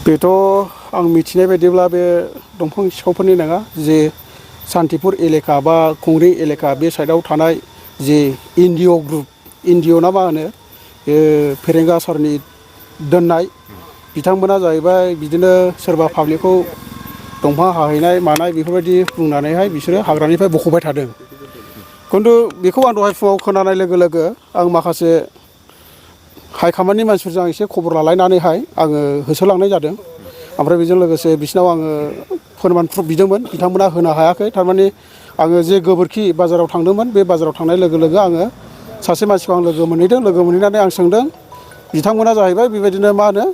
बेथ' आं मिथिनाय बायदिब्ला बे दंफां सिखावफोरनि नङा जे सान्तिपुर एलेका बा खुंग्रिं एलेका बे साइडआव थानाय जे एनजिअ ग्रुप एनजिअ ना मा होनो फेरेंगा सारनि दोननाय बिथांमोना जाहैबाय बिदिनो सोरबा पाब्लिकखौ दंफां हाहैनाय मानाय बेफोरबायदि बुंनानैहाय बिसोरो हाग्रानिफ्राय बख'बाय थादों खिन्थु बेखौ आं दहाय फुङाव खोनानाय लोगो लोगो आं माखासे हाइकामान्डनि मानसिफोरजों एसे खबर लालायनानैहाय आङो होसोलांनाय जादों ओमफ्राय बेजों लोगोसे बिसिनाव आङो फोरमान प्रुफ बिदोंमोन बिथांमोना होनो हायाखै थारमाने आङो जे गोबोरखि बाजाराव थांदोंमोन बे बाजाराव थांनाय लोगो लोगो आङो सासे मानसिखौ आं लोगो मोनहैदों लोगो मोनहैनानै आं सोंदों बिथांमोना जाहैबाय बेबायदिनो मा होनो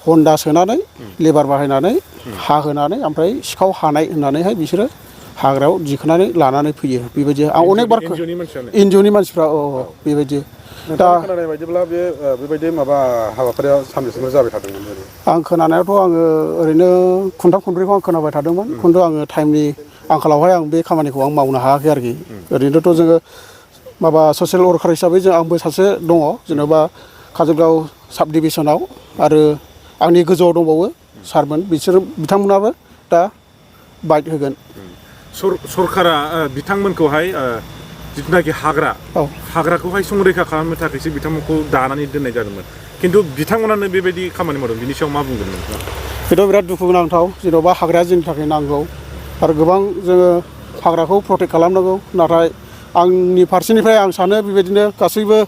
हन्दा सोनानै लेबार बाहायनानै हाहोनानै ओमफ्राय सिखाव हानाय होननानैहाय बिसोरो हाग्रायाव दिखोनानै लानानै फैयो बेबायदि आं अनेक बार एनजिअनि मानसिफ्रा औ बेबायदि दा खोनानाय बायदिब्ला बेबायदि माबा हाबाफारिया सानबेसेफोर जाबाय थादोंमोन आं खोनानायावथ' आङो ओरैनो खुन्थाम खुन्ब्रैखौ आं खोनाबाय थादोंमोन खिन्थु आङो टाइमनि आंखालावहाय आं बे खामानिखौ आं मावनो हायाखै आरोखि ओरैनोथ' जोङो माबा ससियेल वर्कार हिसाबै आंबो सासे दङ जेनेबा काजलगाव साब डिभिसनाव आरो आंनि गोजौआव दंबावो सारमोन बिथांमोनाबो दा बाइट होगोन सरकारा बिथांमोनखौहाय जिथुनाखि हाग्राखौहाय संरैखा खालामनो थाखायसो बिथांमोनखौ दानानै दोननाय जादोंमोन खिन्थु बिथांमोनानो बेबायदि खामानि मावदों बिनि सायाव मा बुंगोन नोंथाङा बेथ' बिराद दुखु गोनांथाव जेन'बा हाग्राया जोंनि थाखाय नांगौ आरो गोबां जोङो हाग्राखौ प्रटेक्ट खालामनांगौ नाथाय आंनि फारसेनिफ्राय आं सानो बेबायदिनो गासैबो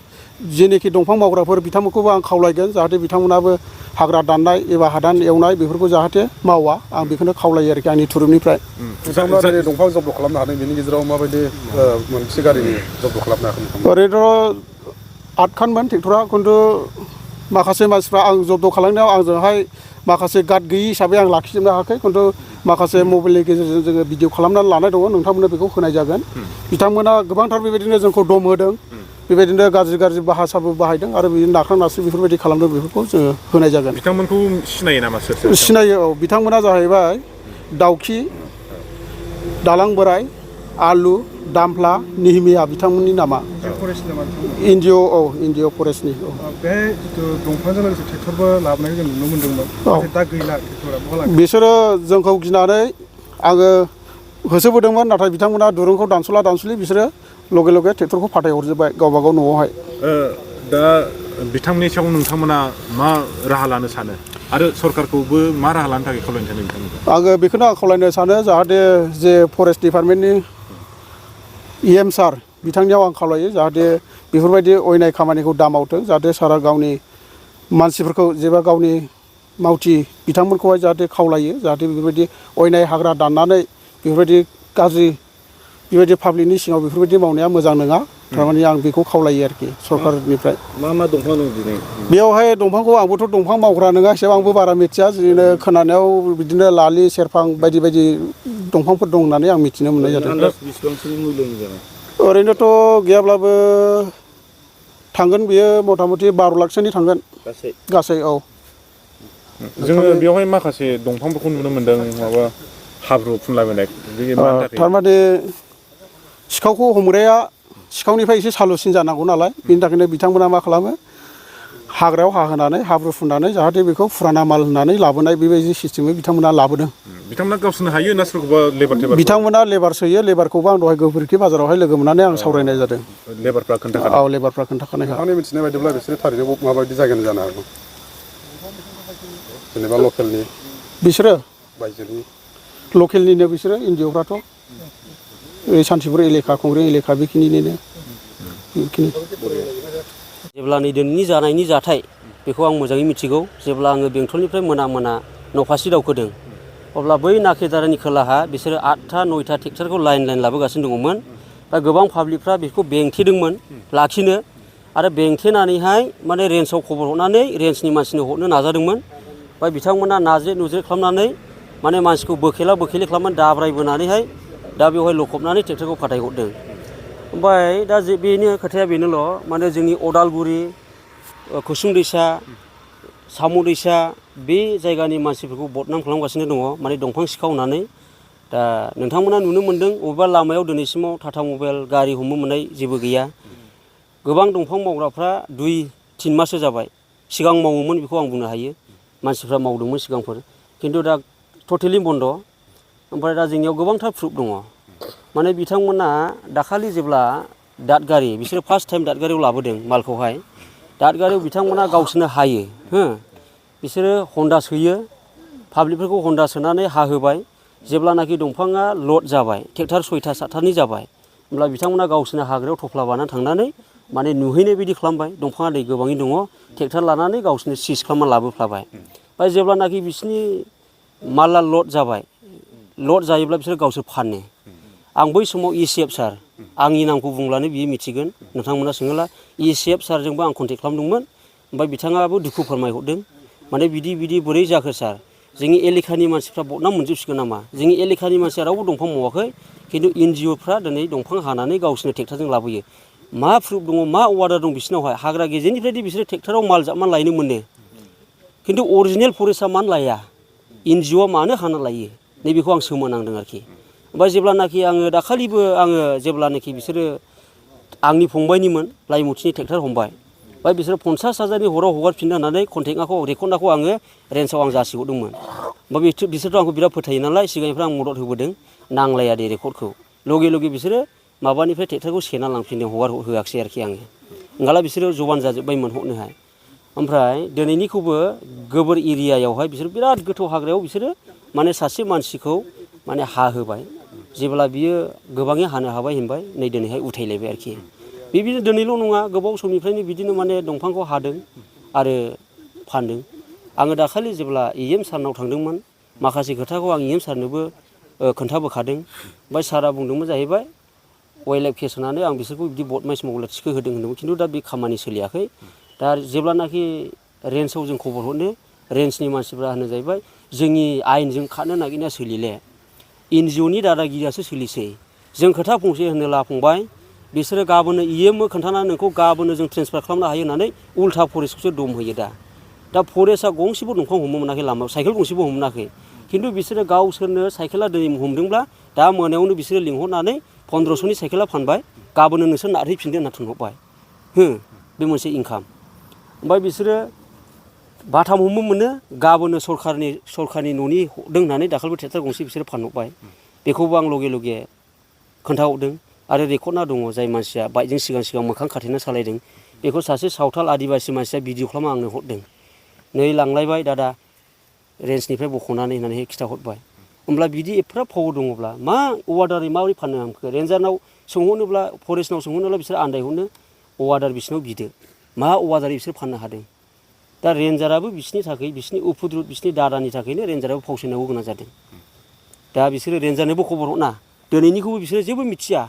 जेनोखि दंफां मावग्राफोर बिथांमोनखौबो आं खावलायगोन जाहाथे बिथांमोनाबो हाग्रा दाननाय एबा हादान एवनाय बेफोरखौ जाहाथे मावा आं बेखौनो खावलायो आरोखि आंनि थुरुबनिफ्राय बिथांमोना दंफां जब्द खालामनो हादों बेनि गेजेराव माबायदि मोनसे गारिनि जब्द खालामनो हागोन ओरैनोथ' 8 खानमोन ट्रेक्टरा खिन्थु माखासे मानसिफ्रा आं जब्द खालामनायाव आंजोंहाय माखासे गार्ड गैयि हिसाबै आं लाखिजोबनो हायाखै खिन्थु माखासे मबाइलनि गेजेरजों जोङो भिडिअ खालामनानै लानाय दङ नोंथांमोननो बेखौ होनाय जागोन बिथांमोना गोबांथार बेबायदिनो जोंखौ दम होदों बेबायदिनो गाज्रि भाषाबो बाहायदों आरो बिदिनो नाख्रां नासि बेफोरबायदि खालामदों बेफोरखौ जोङो होनाय जागोन बिथांमोनखौ सिनायो नामा सोर सिनायो औ बिथांमोना जाहैबाय दाउखि दालां बोराय आलु दामफ्ला निहिमिया बिथांमोननि नामा एनजिअ फरेस्टनि बे जिथु दंफांजों लोगोसे ट्रेक्टरबो लाबोनायखौ जों नुनो मोन्दोंमोन दा गैला बिसोरो जोंखौ गिनानै आङो होसोबोदोंमोन नाथाय बिथांमोना दुरुंखौ दानस'ला बिसोरो लगे लगे ट्रेक्टरखौ फाथायहरजोब्बाय गावबा गाव न'आवहाय दा बिथांनि सायाव नोंथांमोना मा राहा लानो सानो आरो सरकारखौबो मा राहा लानो थाखाय खावलायनो सानो नोंथांमोनखौ आङो बेखौनो आं खावलायनो सानो जाहाथे जे फरेस्ट डिपार्टमेन्टनि EM सार बिथांनियाव आं खावलायो जाहाथे बेफोरबायदि अयनाय खामानिखौ दामावथों जाहाथे सारा गावनि मानसिफोरखौ जेबा गावनि मावथि बिथांमोनखौहाय जाहाथे खावलायो जाहाथे बेफोरबायदि अयनाय हाग्रा दाननानै बेफोरबायदि गाज्रि बेबायदि पाब्लिकनि सिङाव बेफोरबायदि मावनाया मोजां नङा थारमाने आं बेखौ खावलायो आरोखि सरकारनिफ्राय मा दंफां दं दिनै बेयावहाय दंफांखौ आंबोथ' दंफां मावग्रा नङा हिसाबै आंबो बारा मिथिया बिदिनो खोनानायाव बिदिनो लालि सेरफां बायदि बायदि दंफांफोर दं होननानै आं मिथिनो मोननाय जादों ओरैनोथ' गैयाब्लाबो थांगोन बियो मथा मथि 12 लाखसोनि थांगोन गासै औ जोङो बेवहाय माखासे दंफांफोरखौ नुनो मोन्दों माबा हाब्रु फुनलाबायनाय थारमाने सिखावखौ हमग्राया सिखावनिफ्राय एसे सालुसिन जानांगौ नालाय बेनि थाखायनो बिथांमोना मा खालामो हाग्रायाव हाहोनानै हाब्रु फुननानै जाहाथे बेखौ फुराना माल होननानै लाबोनाय बेबायदि सिस्टेमै बिथांमोना लाबोदों बिथांमोना गावसोरनो हायो ना सोरखौबा लेबार बिथांमोना लेबार सोयो लेबारखौबो आं दहाय गोबोरखि बाजारावहाय लोगो मोननानै आं सावरायनाय जादों लेबारफ्रा खोन्थाखानाय औ लेबारफ्रा खोन्थाखानाय आंनि मिथिनाय बायदिब्ला बिसोरो थारैनो माबायदि जायगानि जानो हागौ जेनेबा लकेलनि बिसोरो बायजोनि लकेलनिनो बिसोरो एनजिअफ्राथ' सान्तिपुर एलेका खुंग्रिं एलेका बेखिनिनिनो जेब्ला नै दिनैनि जानायनि जाथाय बेखौ आं मोजाङै मिथिगौ जेब्ला आङो बेंटलनिफ्राय मोना न'फारसे दावखोदों अब्ला बै नाकेदारानि खोलाहा बिसोरो 8था 9था ट्रेक्टरखौ लाइन लाबोगासिनो दङमोन दा गोबां पाब्लिकफ्रा बेखौ बेंथेदोंमोन लाखिनो आरो बेंथेनानैहाय माने रेन्जआव खबर हरनानै रेन्जनि मानसिनो हरनो नाजादोंमोन ओमफ्राय बिथांमोना नाज्रे नुज्रे खालामनानै माने मानसिखौ बोखेला बोखेलि खालामनानै दाब्रायबोनानैहाय दा बेवहाय लखबनानै ट्रेक्टरखौ फाथायहरदों ओमफ्राय दा बेनि खोथाया बेनोल' माने जोंनि अदालगुरि कुसुं दैसा साम' दैसा बे जायगानि मानसिफोरखौ बदनाम खालामगासिनो दङ माने दंफां सिखाव होननानै दा नोंथांमोना नुनो मोन्दों बबेबा लामायाव दिनैसिमाव टाटा मबाइल गारि हमनो मोननाय जेबो गैया गोबां दंफां मावग्राफ्रा 2-3 माससो जाबाय सिगां मावोमोन बेखौ आं बुंनो हायो मानसिफ्रा मावदोंमोन सिगांफोर खिन्थु दा टटेलि बन्द'। ओमफ्राय दा जोंनियाव गोबांथार प्रुफ दङ माने बिथांमोना दाखालि जेब्ला दादगारि बिसोरो फार्स्ट टाइम दादगारियाव लाबोदों मालखौहाय दादगारियाव बिथांमोना गावसोरनो हायो हो बिसोरो हन्दा सोयो पाब्लिकफोरखौ हन्दा सोनानै हाहोबाय जेब्लानाखि दंफाङा लड जाबाय ट्रेक्टर 6टा 7टानि जाबाय होमब्ला बिथांमोना गावसोरनो हाग्रायाव थफ्ला बानानै थांनानै माने नुहैनाय बायदि खालामबाय दंफाङा दै गोबाङै दङ ट्रेक्टर लानानै गावसोरनो सिज खालामना लाबोफ्लाबाय ओमफ्राय जेब्लानाखि बिसोरनि माला लड जाबाय लड जायोब्ला बिसोर गावसोर फानो आं बै समाव ECF सार आंनि नामखौ बुंब्लानो बियो मिथिगोन नोंथांमोना सोङोब्ला ECF सारजोंबो आं कन्टेक्ट खालामदोंमोन ओमफ्राय बिथाङाबो दुखु फोरमायहरदों माने बिदि बोरै जाखो सार जोंनि एलेखानि मानसिफ्रा बदनाम मोनजोबसिगोन नामा जोंनि एलेखानि मानसिया रावबो दंफां मावाखै खिन्थु NGOफ्रा दिनै दंफां हानानै गावसोरनो ट्रेक्टरजों लाबोयो मा प्रुफ दङ मा अर्डार दं बिसोरनावहाय हाग्रा गेजेरनिफ्रायदि बिसोरो ट्रेक्टराव माल जाबनानै लायनो मोनो खिन्थु अरिजिनेल फरेस्टआ मानो लाया NGOआ मानो हाना लायो नैबेखौ आं सोमोनांदों आरोखि ओमफ्राय जेब्लानाखि आङो दाखालिबो आङो जेब्लानाखि बिसोरो आंनि फंबायनिमोन लाइमुथिनि ट्रेक्टर हमबाय ओमफ्राय बिसोरो 50,000नि हराव हगारफिननो होननानै कन्टेक्टखौ रेकर्डखौ आङो रेन्जआव आं जासिहरदोंमोन ओमफ्राय बिसोरथ' आंखौ बिराद फोथायो नालाय सिगांनिफ्राय आं मदद होबोदों नांलाया दे रेकर्डखौ लगे बिसोरो माबानिफ्राय ट्रेक्टरखौ सेना लांफिनदों हगार होआखिसै आरोखि आङो ओंखाला बिसोरो जबान जाजोब्बायमोन हरनोहाय ओमफ्राय दिनैनिखौबो गोबोर एरियायावहाय बिसोर बिराद गोथौ हाग्रायाव बिसोरो माने सासे मानसिखौ माने हाहोबाय जेब्ला बियो गोबाङै हानो हाबाय होनबाय नै दिनैहाय उथायलायबाय आरोखि बिदिनो दिनैल' नङा गोबाव समनिफ्रायनो बिदिनो माने दंफांखौ हादों आरो फानदों आङो दाखालि जेब्ला EM सारनाव थांदोंमोन माखासे खोथाखौ आं EM सारनोबो खोन्थाबोखादों ओमफ्राय सारा बुंदोंमोन जाहैबाय वाइल्ड लाइफ केस होनानै आं बिसोरखौ बिदि बदमाइस मावला थिखो होदों होनदोंमोन खिन्थु दा बे खामानि सोलियाखै दा जेब्लानाखि रेन्जआव जों खबर हरनो रेन्जनि मानसिफ्रा होनो जाहैबाय जोंनि आयेनजों खारनो नागिरनाया सोलिले NGOनि दादागिरियासो सोलिसै जों खोथा फंसे होनोला फंबाय बिसोरो गाबोनो EMनो खोन्थानानै नोंखौ गाबोनो जों ट्रेन्सफार खालामनो हायो होननानै उल्था फरेस्टखौसो दम होयो दा फरेस्टआ गंसेबो दंफां हमनो मोनाखै लामायाव साइकेल गंसेबो हमनो मोनाखै खिन्थु बिसोरो गावसोरनो साइकेला दिनै हमदोंब्ला दा मोनायावनो बिसोरो लिंहरनानै 1500नि साइकेला फानबाय गाबोनो नोंसोर नारहैफिनदो होनना थिनहरबाय बे मोनसे इनकाम ओमफ्राय बिसोरो बाथाम हमनो मोनो गाबोनो सरखारनि न'नि हरदों होननानै दाखालिबो ट्रेक्टर गंसे बिसोरो फानहरबाय बेखौबो आं लगे खोन्थाहरदों आरो रेकर्डना दङ जाय मानसिया बाइकजों सिगां मोखां खाथेना सालायदों बेखौ सासे सावथाल आदिबासि मानसिया भिडिअ खालामना आंनो हरदों नै लांलायबाय दादा रेन्जनिफ्राय बख'नानै होननानै खिथाहरबाय होमब्ला बिदि एफा फाव दङब्ला मा अर्डारै माबोरै फाननो हांखो रेन्जारनाव सोंहरनोब्ला फरेस्टनाव सोंहरनोब्ला बिसोर आन्दायहरनो अर्डार बिसोरनाव बिदो मा अर्डारै बिसोर फाननो हादों दा रेन्जाराबो बिसोरनि थाखाय बिसोरनि उफुद्रुद बिसोरनि दादानि थाखायनो रेन्जाराबो फावसायनांगौ गोनां जादों दा बिसोरो रेन्जारनोबो खबर हरना दिनैनिखौबो बिसोरो जेबो मिथिया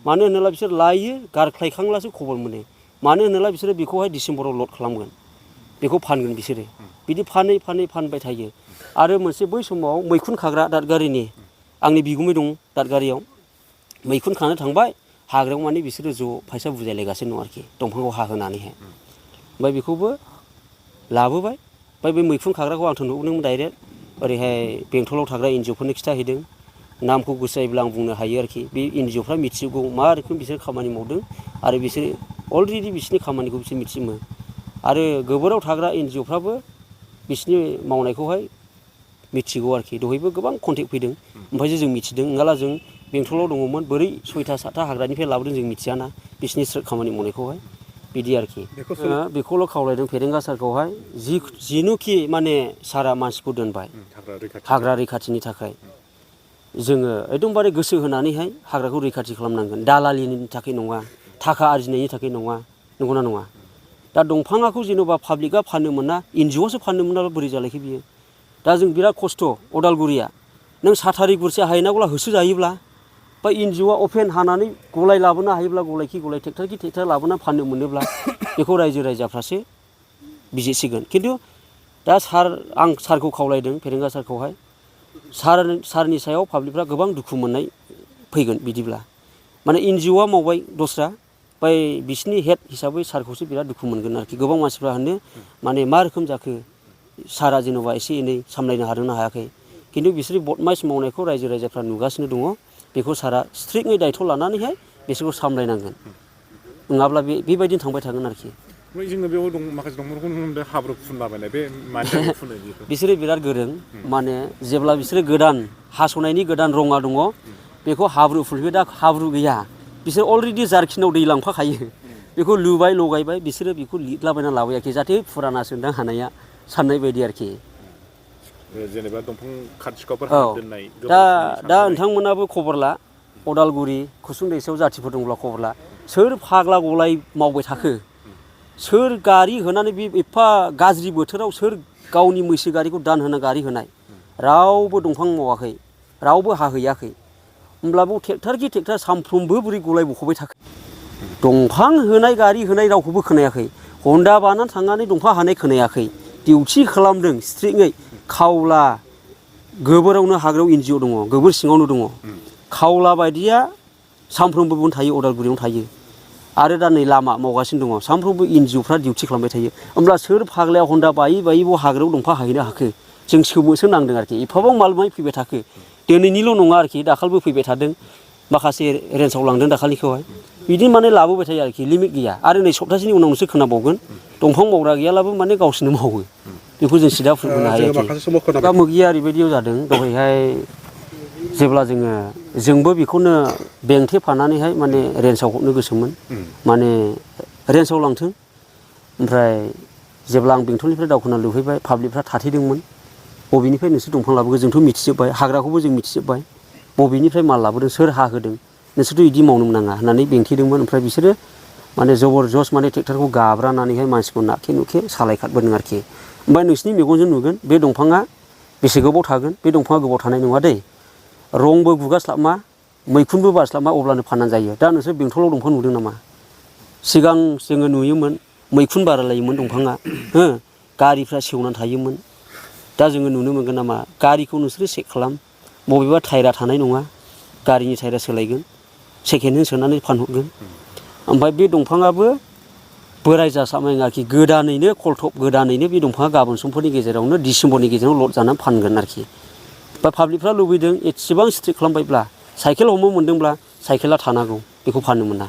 मानो होनोब्ला बिसोर लायो गारख्लायखांब्लासो खबर मोनो मानो होनोब्ला बिसोरो बेखौहाय डिसेम्बराव लड खालामगोन बेखौ फानगोन बिसोरो बिदि फानै फानबाय थायो आरो मोनसे बै समाव मैखुन खाग्रा दादगारिनि आंनि बिगुमै दं दादगारियाव मैखुन खानो थांबाय हाग्रायाव माने बिसोरो ज' फैसा बुजायलायगासिनो दं आरोखि दंफांखौ हाहोनानैहाय ओमफ्राय बेखौबो लाबोबाय ओमफ्राय बे मैखुन खाग्राखौ आं थोनहरदोंमोन डाइरेक्ट ओरैहाय बेंटलाव थाग्रा NGOफोरनो खिथाहैदों नामखौ गोसो जायोब्ला आं बुंनो हायो आरोखि बे NGOफ्रा मिथिगौ मा रोखोम बिसोर खामानि मावदों आरो बिसोर अलरेडि बिसोरनि खामानिखौ बिसोर मिथिमो आरो गोबोराव थाग्रा NGOफ्राबो बिसोरनि मावनायखौहाय मिथिगौ आरोखि दहायबो गोबां कन्टेक्ट फैदों ओमफ्रायसो जों मिथिदों नङाब्ला जों बेंटलाव दङमोन बोरै 6टा 7टा हाग्रानिफ्राय लाबोदों जों मिथियाना बिसोरनि खामानि मावनायखौहाय बिदि आरोखि बेखौल' खावलायदों फेरेंगा सारखौहाय जिनुखि माने सारा मानसिखौ दोनबाय हाग्रा रैखाथिनि थाखाय जोङो एकदमबारे गोसो होनानैहाय हाग्राखौ रैखाथि खालामनांगोन दालालिनि थाखाय नङा थाखा आरजिनायनि थाखाय नङा नंगौना नङा दा दंफाङाखौ जेन'बा पाब्लिकआ फाननो मोना NGOआसो फाननो मोनाब्ला बोरै जालायखो बियो दा जों बिराद खस्थ' अदालगुरिया नों साथारि गुरसे हायनांगौब्ला होसोजायोब्ला बा NGOआ अपेन हानानै गलाय लाबोनो हायोब्ला गलाय ट्रेक्टर लाबोनानै फाननो मोनोब्ला बेखौ रायजो राजाफ्रासो बिजिरसिगोन खिन्थु दा आं सारखौ खावलायदों फेरेंगा सारखौहाय सारनि सायाव पाब्लिकफ्रा गोबां दुखु मोननाय फैगोन बिदिब्ला माने NGOआ मावबाय दस्रा ओमफ्राय बिसिनि हेड हिसाबै सारखौसो बिराद दुखु मोनगोन आरोखि गोबां मानसिफ्रा होनो माने मा रोखोम जाखो सारा जेन'बा एसे एनै सामलायनो हादोंना हायाखै खिन्थु बिसोरनि बदमाइस मावनायखौ रायजो राजाफ्रा नुगासिनो दङ बेखौ सारा स्ट्रिक्टयै दायथ' लानानैहाय बिसोरखौ सामलायनांगोन नङाब्ला बेबायदिनो थांबाय थागोन आरोखि ओमफ्राय जोङो बेयाव दं माखासे दंफांफोरखौ नुनो मोनदों हाब्रु फुनलाबायनाय बे मानि थाखाय फुनो बेखौ बिसोरो बिराद गोरों माने जेब्ला बिसोरो गोदान हास'नायनि गोदान रङा दङ बेखौ हाब्रु फुनफैबाय दा हाब्रु गैया बिसोर अलरेडि जारखिनाव दै लांफाखायो बेखौ लुबाय लगायबाय बिसोरो बेखौ लिरलाबायना लाबोयाखै जाहाथे फुराना सोदां हानाया साननाय बायदि आरोखि जेनेबा दंफां खाथिखावफोर दोननाय दा नोंथांमोनाबो खबर ला अदालगुरि खुसुं दैसायाव जाथिफोर दंब्ला खबर ला सोर फाग्ला गलाय मावबाय थाखो सोर गारि होनानै बे एफा गाज्रि बोथोराव सोर गावनि मैसो गारिखौ दान होना गारि होनाय रावबो दंफां मावाखै रावबो हाहैयाखै होमब्लाबो ट्रेक्टरखि ट्रेक्टर सानफ्रोमबो बोरै गलाय बख'बाय थाखो दंफां होनाय गारि होनाय रावखौबो खोनायाखै हन्दा बानानै थांनानै दंफां हानाय खोनायाखै डिउटि खालामदों स्ट्रिक्टयै खावला गोबोरावनो हाग्रायाव एनजिअ दङ गोबोर सिङावनो दङ खावला बायदिया सानफ्रोमबो बुन थायो अदालगुरियावनो थायो आरो दा नै लामा मावगासिनो दङ सानफ्रोमबो एनजिअफ्रा डिउटि खालामबाय थायो होमब्ला सोर फाग्लाया हन्दा बायै बायै बाव हाग्रायाव दंफां हाहैनो हाखो जों सोमोसो नांदों आरोखि एफाबां मालमाय फैबाय थाखो दिनैनिल' नङा आरोखि दाखालिबो फैबाय थादों माखासे रेन्जआव लांदों दाखालिखौहाय बिदि माने लाबोबाय थायो आरोखि लिमिट गैया आरो नै सप्तासेनि उनाव नोंसोर खोनाबावगोन दंफां मावग्रा गैयालाबो माने गावसोरनो मावो बेखौ जों सिदा बुंनो हायो दा मोगिया ओरैबायदियाव जादों दहायहाय जेब्ला जोंबो बेखौनो बेंथेफानानैहाय माने रेन्जआव हरनो गोसोमोन माने रेन्जआव लांथों ओमफ्राय जेब्ला आं बेंटलनिफ्राय दावखोना लुहैबाय पाब्लिकफ्रा थाथेदोंमोन बबेनिफ्राय नोंसोर दंफां लाबोगोन जोंथ' मिथिजोब्बाय हाग्राखौबो जों मिथिजोब्बाय बबेनिफ्राय माल लाबोदों सोर हाहोदों नोंसोरथ' बिदि मावनो नाङा होननानै बेंथेदोंमोन ओमफ्राय बिसोरो माने जबरजस्त माने ट्रेक्टरखौ गाब्रानानैहाय मानसिखौ नाखे नुखे सालायखादबोदों आरोखि ओमफ्राय नोंसिनि मेगनजों नुगोन बे दंफाङा बेसे गोबाव थागोन बे दंफाङा गोबाव थानाय नङा दै रंबो गुगास्लाबमा मैखुनबो बारस्लाबमा अब्लानो फाननानै जायो दा नोंसोर बेंटलाव दंफां नुदों नामा सिगां जोङो नुयोमोन मैखुन बारायलायोमोन दंफाङा गारिफ्रा सेवनानै थायोमोन दा जोङो नुनो मोनगोन नामा गारिखौ नोंसोरो चेक खालाम बबेबा टायरा थानाय नङा गारिनि टायरा सोलायगोन सेकेन्ड हेन्ड सोनानै फानहरगोन ओमफ्राय बे दंफाङाबो बोराय जासाबनाय आरोखि गोदानैनो खलथब गोदानैनो बे दंफाङा गाबोन समफोरनि गेजेरावनो डिसेम्बरनि गेजेराव लड जानानै फानगोन आरोखि बा पाब्लिकफ्रा लुबैदों एसेबां स्ट्रिक्ट खालामबायब्ला साइकेल हमनो मोनदोंब्ला साइकेला थानांगौ बेखौ फाननो मोना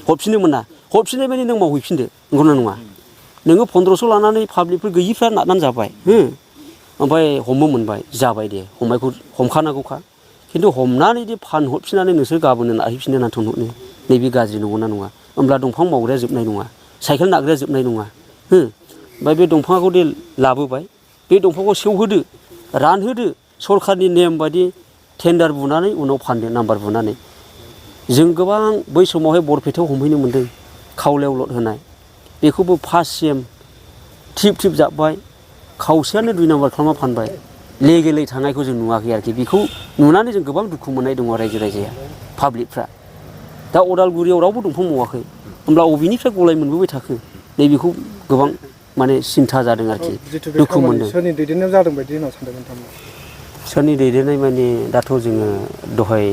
हरफिननो मोना हरफिननाय माने नों मावहैफिनदो नंगौना नङा नोङो 1500 लानानै पाब्लिकफोर गैयिफ्रा नारनानै जाबाय ओमफ्राय हमनो मोनबाय जाबाय दे हमनायखौ हमखानांगौखा खिन्थु हमनानै दि फानहरफिननानै नोंसोर गाबोननो नारहैफिननो होनना थोनहरनो नैबे गाज्रि नंगौना नङा होमब्ला दंफां मावग्राया जोबनाय नङा साइकेल नारग्राया जोबनाय नङा ओमफ्राय बे दंफांखौ दि लाबोबाय बे दंफांखौ सेवहोदो रानहोदो सरखारनि नेम बायदि टेन्डार बुनानै उनाव फानदो नाम्बार बुनानै जों गोबां बै समावहाय बरपेटायाव हमहैनो मोन्दों खावलायाव लड होनाय बेखौबो फार्स्ट सिएम थिप थिप जाब्बाय खावसेयानो 2 नाम्बार खालामना फानबाय लेगेलै थांनायखौ जों नुवाखै आरोखि बेखौ नुनानै जों गोबां दुखु मोननाय दङ रायजो राजाया पाब्लिकफ्रा दा अदालगुरियाव रावबो दंफां मावाखै होमब्ला बबेनिफ्राय गलाय मोनबोबाय थाखो नैबेखौ गोबां माने सिन्था जादों आरोखि दुखु मोनदों सोरनि दैदेननायाव जादों बायदि होनना सानदों नोंथांमोना सोरनि दैदेननाय माने दाथ' जोङो दहाय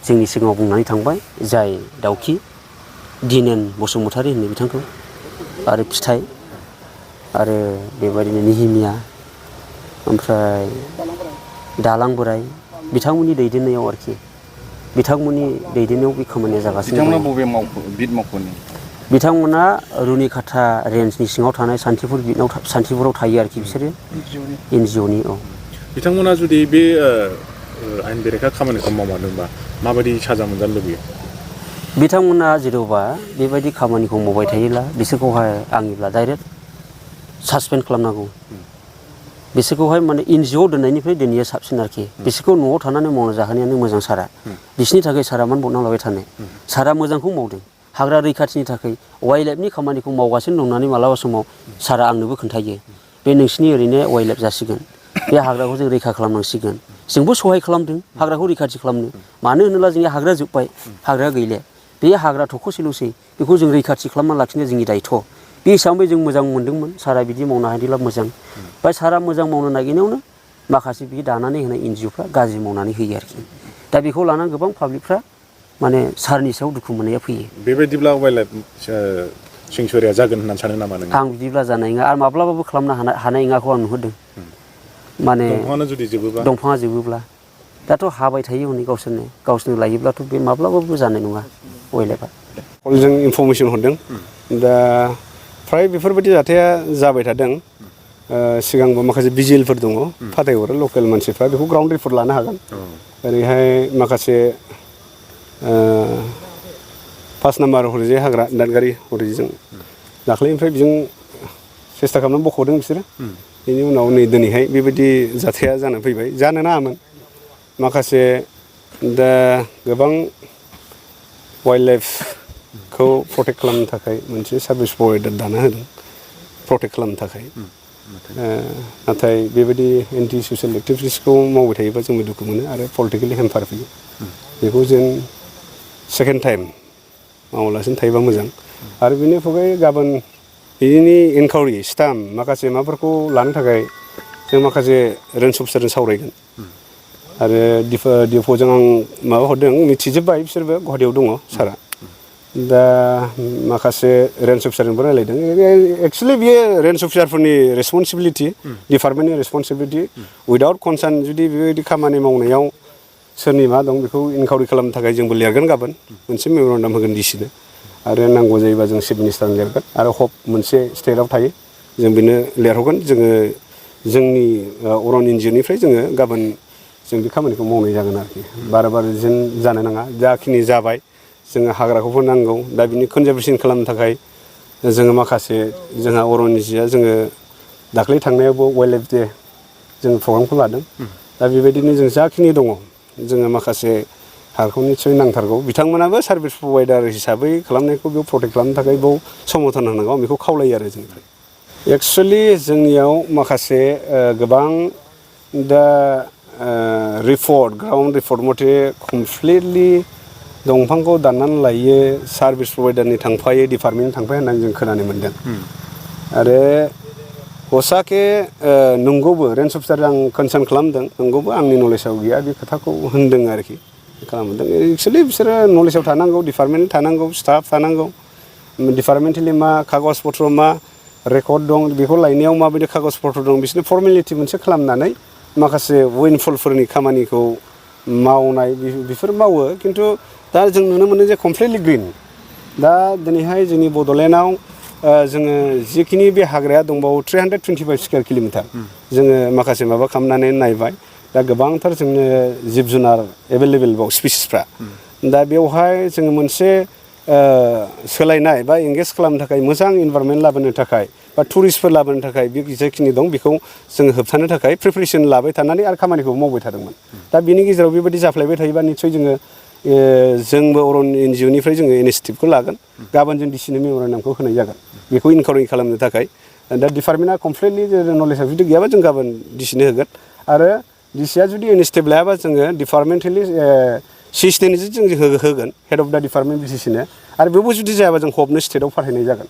जोंनि सिगाङाव बुंनानै थांबाय जाय दाउखि दिनेन बसुमतारी होनो बिथांखौ आरो फिथाइ आरो बेबायदिनो निहिमिया ओमफ्राय दालां बोराय बिथांमोननि दैदेननायाव आरोखि बिथांमोननि दैदेननायाव बे खामानिया जागासिनो दं। बिथांमोना बबे बिट मावख'नि बिथांमोना रुनिकाटा रेन्जनि सिङाव थानाय सान्तिपुराव थायो आरोखि बिसोरो एनजिअनि बिथांमोना जुदि बे आयेन बेरेखा खामानिखौ मावमारदोंबा माबायदि साजा मोनजानो लुबैयो बिथांमोना जेन'बा बेबायदि खामानिखौ मावबाय थायोब्ला बिसोरखौहाय आंनिब्ला डाइरेक्ट सासपेन्ड खालामनांगौ बिसोरखौहाय माने एनजिअ दोननायनिफ्राय दोनैया साबसिन आरोखि बिसोरखौ न'आव थानानै मावना जाहोनायानो मोजां सारा बिसोरनि थाखाय सारा मानो बदनाम लाबाय थानो सारा मोजांखौ मावदों हाग्रा रैखाथिनि थाखाय वाइल्ड लाइफनि खामानिखौ मावगासिनो दं होननानै मालाबा समाव सारा आंनोबो खोन्थायो बे नोंसिनि ओरैनो वाइल्ड लाइफ जासिगोन बे हाग्राखौ जों रैखा खालामनांसिगोन जोंबो सहाय खालामदों हाग्राखौ रैखाथि खालामनो मानो होनोब्ला जोंनि हाग्रा जोब्बाय हाग्राया गैले बे हाग्रा थख'सेल'सै बेखौ जों रैखाथि खालामना लाखिनाया जोंनि दायथ' बे हिसाबै जों मोजां मोनदोंमोन सारा बिदि मावनो हायोब्ला मोजां ओमफ्राय सारा मोजां मावनो नागिरनायावनो माखासे बि दानानै होनाय एनजिअफ्रा गाज्रि मावनानै होयो आरोखि दा बेखौ लानानै गोबां पाब्लिकफ्रा माने सारनि सायाव दुखु मोननाया फैयो बेबायदिब्ला वाइल्ड लाइफ सेंसुरिया जागोन होननानै सानो नामा नों आं बिदिब्ला जानाय नङा आरो माब्लाबाबो खालामनो हानाय नङाखौ आं नुहुरदों माने दंफाङा जोबोब्ला दाथ' हाबाय थायो हनै गावसोरनो लायोब्लाथ' बे माब्लाबाबो जानाय नङा वाइल्ड लाइफआ जों इनफरमेसन हरदों दा फ्राय बेफोरबायदि जाथाया जाबाय थादों सिगांबो माखासे बिजिएलफोर दङ फाथायहरो लकेल मानसिफ्रा बेखौ ग्राउन्ड रिपर्ट लानो हागोन ओरैहाय माखासे 5 नाम्बार हरैजाय हाग्रा दादगारि हरैजों दाख्लैनिफ्राय बिजों सेस्था खालामनानै बख'दों बिसोरो बेनि उनाव नै दिनैहाय बेबायदि जाथाया जानानै फैबाय जानो नाङामोन माखासे दा गोबां वाइल्ड लाइफखौ प्रटेक्ट खालामनो थाखाय मोनसे सार्भिस प्रभाइडार दाना होदों प्रटेक्ट खालामनो थाखाय नाथाय बेबायदि एन्टि ससियेल एक्टिभिटिसखौ मावबाय थायोबा जोंबो दुखु मोनो आरो पलिटिकेलि हेम्पार फैयो बेखौ जों सेकेन्ड टाइम मावालासिनो थायोबा मोजां आरो बेनि अनगायै गाबोन बिनि इनकुवारि स्टाम्प माखासे माबाफोरखौ लानो थाखाय जों माखासे रेन्ज अफिसारजों सावरायगोन आरो डिफ'जों आं माबा हरदों मिथिजोब्बाय बिसोरबो गुवाहाटियाव दङ सारा दा माखासे रेन्ज अफिसारजोंबो रायलायदों एक्सुवेलि बियो रेन्ज अफिसारफोरनि रेसपन्सिबिलिटि डिपार्टमेन्टनि रेसपन्सिबिलिटि उइदाउट कनसार्न जुदि बेबायदि खामानि मावनायाव सोरनि मा दं बेखौ इनकुवारि खालामनो थाखाय जोंबो लिरगोन गाबोन मोनसे मेम'रेन्डाम होगोन डिसिनो आरो नांगौ जायोबा जों चिफ मिनिस्टारनो लिरगोन आरो हप मोनसे स्टेटआव थायो जों बेनो लिरहरगोन जोङो जोंनि अरन एनजिअनिफ्राय जोङो गाबोन जों बे खामानिखौ मावनाय जागोन आरोखि बार जेन जानो नाङा जाखिनि जाबाय जोङो हाग्राखौबो नांगौ दा बिनि कनजारभेसन खालामनो थाखाय जोङो माखासे जोंहा अरन एनजिअआ जोङो दाख्लै थांनायावबो वाइल्ड लाइफ डे जों प्रग्रामखौ लादों दा बेबायदिनो जों जाखिनि दङ जोङो माखासे हाग्राखौ निस्सय नांथारगौ बिथांमोनाबो सार्भिस प्रभाइडार हिसाबै खालामनायखौ बेयाव प्रटेक्ट खालामनो थाखाय बेयाव समर्थन होनांगौ आं बेखौ खावलायो आरो जोंनिफ्राय एक्सुवेलि जोंनियाव माखासे गोबां दा रिपर्ट ग्राउन्ड रिपर्ट मथे कमप्लिटलि दंफांखौ दाननानै लायो सार्भिस प्रभाइडारनि थांफायो डिपार्टमेन्टनि थांफायो होननानै जों खोनानो मोन्दों आरो हसाके नंगौबो रेन्ज अफिसार आं कनसार्न खालामदों नंगौबो आंनि नलेजाव गैया बे खोथाखौ होनदों आरोखि खालामदों एक्सुवेलि बिसोरो नलेजाव थानांगौ डिपार्टमेन्ट थानांगौ स्टाफ थानांगौ डिपार्टमेन्टेलि मा कागज पत्र मा रेकर्ड दं बेखौ लायनायाव माबायदि कागज पत्र दं बिसोरनि फर्मेलिटि मोनसे खालामनानै माखासे उइनफुलफोरनि खामानिखौ मावनाय बेफोर मावो खिन्थु दा जों नुनो मोनो जे कमप्लिटलि ग्रिन दा दिनैहाय जोंनि बड'लेण्डआव जोङो जिखिनि बे हाग्राया दंबावो 325 स्कुवेर किल'मिटार जोङो माखासे माबा खालामनानै नायबाय दा गोबांथार जोंनो जिब जुनार एभेलेबेल बाव स्पिसिसफ्रा दा बेवहाय जोङो मोनसे सोलायनाय बा एंगेज खालामनो थाखाय मोजां इनभारमेन्ट लाबोनो थाखाय बा टुरिस्टफोर लाबोनो थाखाय बे जेखिनि दं बेखौ जोङो होबथानो थाखाय प्रिपेरेसन लाबाय थानानै आरो खामानिखौ मावबाय थादोंमोन दा बिनि गेजेराव बेबायदि जाफ्लायबाय थायोबा निस्सय जोङो जोंबो अरन एनजिअनिफ्राय जोङो इनिसियेटिभखौ लागोन गाबोन जों डिसिनो मेम'रेन्डामखौ होनाय जागोन बेखौ इनकाउरेज खालामनो थाखाय दा डिपार्टमेन्टआ कमप्लिटलि नलेजआ जुदि गैयाबा जों गाबोन डिसिनो होगोन आरो डिसिआ जुदि इनिसियेटिभ लायाबा जोङो डिपार्टमेन्टेलि सिस्टेमजों जों होगोन हेड अफ दा डिपार्टमेन्ट डिसिनो आरो बेवबो जुदि जायाबा जों हबनो स्टेटआव फाथायनाय जागोन